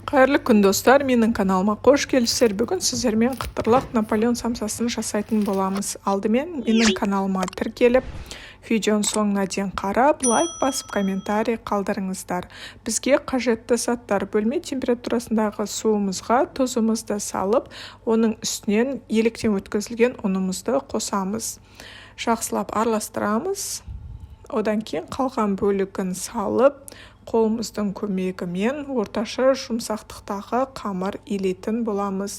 Қайырлы күн, достар! Менің каналыма қош келіпсіздер! Бүгін сіздермен қытырлақ наполеон самсасын жасайтын боламыз. Алдымен менің каналыма тіркеліп, видеоның соңына дейін қарап, лайк басып, комментарий қалдырыңыздар. Бізге қажетті заттар: бөлме температурасындағы суымызға тұзымызды салып, оның үстінен електен өткізілген ұнымызды қосамыз, жақсылап араластырамыз. Одан кейін қалған бөлігін салып, қолымыздың көмегімен орташа жұмсақтықтағы қамыр илейтін боламыз.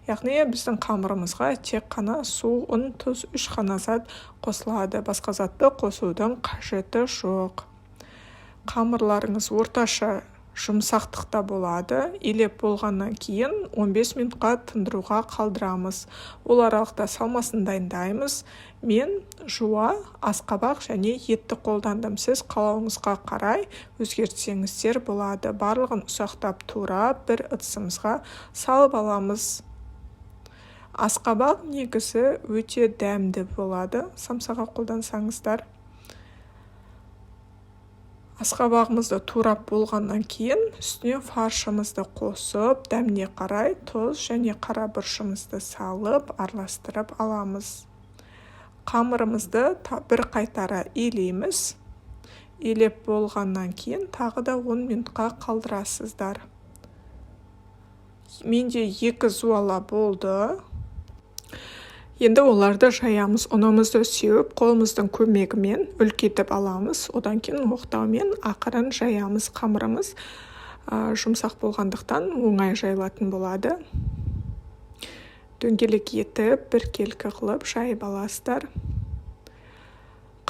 Яғни біздің қамырымызға тек қана су, ұн, тұз, үш қана зат қосылады, басқа затты қосудың қажеті жоқ. Қамырларыңыз орташа жұмсақтықта болады. Илеп болғаннан кейін 15 минутқа тындыруға қалдырамыз. Ол аралықта салмасын дайындаймыз. Мен жуа, асқабақ және етті қолдандым. Сіз қалауыңызға қарай өзгертсеңіздер болады. Барлығын ұсақтап турап, бір ыдысымызға салып аламыз. Асқабақ негізі өте дәмді болады самсаға қолдансаңыздар. Асқабағымызды турап болғаннан кейін, үстіне фаршымызды қосып, дәміне қарай тұз және қара бұрышымызды салып, араластырып аламыз. Қамырымызды бір қайтара илейміз. Илеп болғаннан кейін тағы да 10 минутқа қалдырасыздар. Менде екі зуала болды. Енді оларды жаямыз. Ұнымызды сеуіп, қолымыздың көмегімен үлкейтіп аламыз. Одан кейін оқтаумен ақырын жаямыз. Қамырымыз жұмсақ болғандықтан, оңай жайылатын болады. Дөңгелек етіп, біркелкі қылып жайып аласыздар.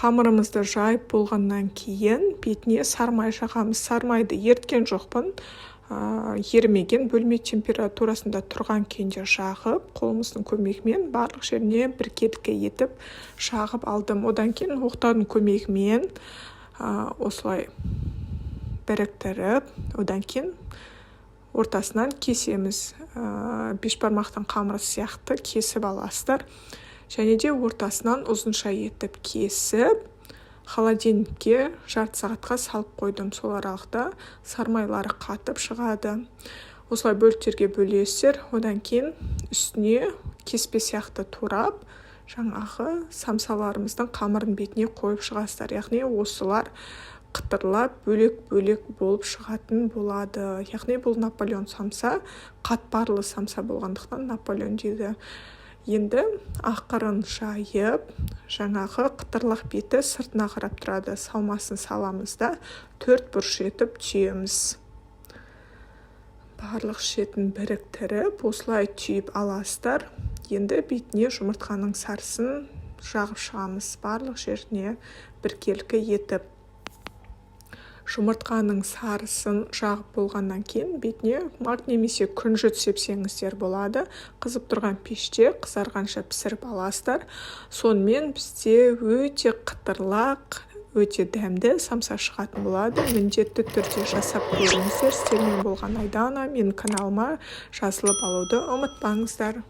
Қамырымызды жайып болғаннан кейін, бетіне сармай жағамыз. Сармайды еріткен жоқпын, ерімеген, бөлме температурасында тұрған күйінде жағып, қолымыздың көмегімен барлық жеріне біркелкі етіп жағып алдым. Одан кейін оқтаудың көмегімен осылай біріктіріп, одан кейін ортасынан кесеміз. Бешбармақтың қамыры сияқты кесіп аласыздар. Және де ортасынан ұзынша етіп кесіп, холодильникке жарты сағатқа салып қойдым. Сол аралықта сармайлары қатып шығады. Осылай бөліктерге бөлесіздер. Одан кейін үстіне кеспе сияқты турап, жаңағы самсаларымыздың қамырын бетіне қойып шығасыздар. Яғни осылар қытырлап, бөлек-бөлек болып шығатын болады. Яғни бұл наполеон самса, қатпарлы самса болғандықтан, наполеон дейді. Енді ақырын жайып, жаңағы қытырлақ беті сыртына қарап тұрады. Салмасын саламыз да, төрт бұрыш етіп түйеміз. Барлық шетін біріктіріп, осылай түйіп аласыздар. Енді бетіне жұмыртқаның сарысын жағып шығамыз, барлық жеріне біркелкі етіп. Жұмыртқаның сарысын жағып болғаннан кейін, бетіне мак немесе күнжіт сепсеңіздер болады. Қызып тұрған пеште қызарғанша пісіріп аласыздар. Сонымен бізде өте қытырлақ, өте дәмді самса шығатын болады. Міндетті түрде жасап көріңіздер. Сіздермен болған Айдана. Менің каналыма жазылып алуды ұмытпаңыздар.